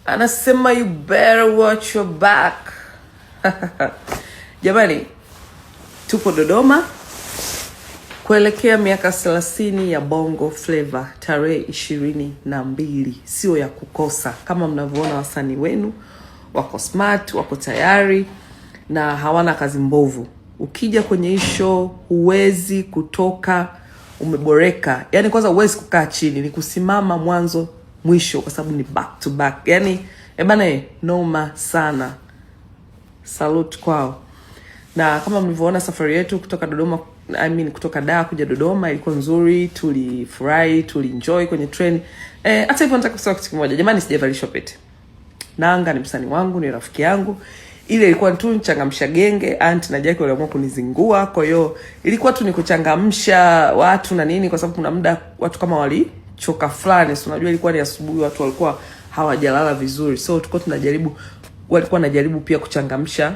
Anasema you better watch your back. Jamani, tupo Dodoma kuelekea miaka 30 ya Bongo Flava tarehe 22, sio ya kukosa. Kama mnavyoona wasanii wenu wako smart, wako tayari na hawana kazi mbovu. Ukija kwenye hii show huwezi kutoka umeboreka. Yani kwanza huwezi kukaa chini, ni kusimama mwanzo mwisho, kwa sababu ni back to back. Yani ebana, noma sana. Salute kwao. Na kama mlivyoona safari yetu kutoka Dodoma, I mean kutoka Dar kuja Dodoma ilikuwa nzuri, tulifurahi, tulienjoy kwenye train. Hata hivyo nataka kusema kitu kimoja. Jamani, sijavalishwa pete. Nanga ni msanii wangu, ni rafiki yangu. Ile ilikuwa tu nichangamsha genge, Aunt na Jackie waliamua kunizingua, kwa hiyo ilikuwa tu ni kuchangamsha watu na nini, kwa sababu kuna muda watu kama walichoka fulani, si unajua ilikuwa ni asubuhi, watu walikuwa hawajalala vizuri, so tulikuwa tunajaribu, walikuwa wanajaribu pia kuchangamsha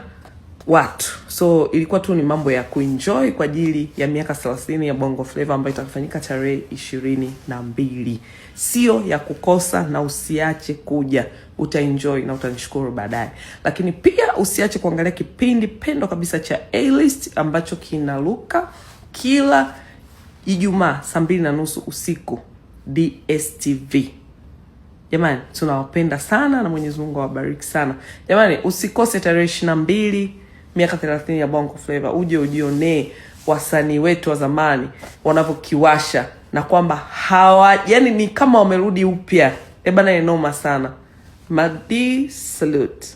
watu, so ilikuwa tu ni mambo ya kuenjoy kwa ajili ya miaka 30 ya Bongo Flava ambayo itafanyika tarehe 22. Sio ya kukosa, na usiache kuja, utaenjoy na utanishukuru baadaye. Lakini pia usiache kuangalia kipindi pendwa kabisa cha A-List ambacho kinaruka kila Ijumaa saa 2:30 usiku DSTV. Jamani, tunawapenda sana na Mwenyezi Mungu awabariki sana. Jamani, usikose tarehe 22 miaka 30 ya Bongo Flava, uje ujionee wasanii wetu wa zamani wanavyokiwasha na kwamba hawa, yani ni kama wamerudi upya. Ebana, noma sana. Madi salute.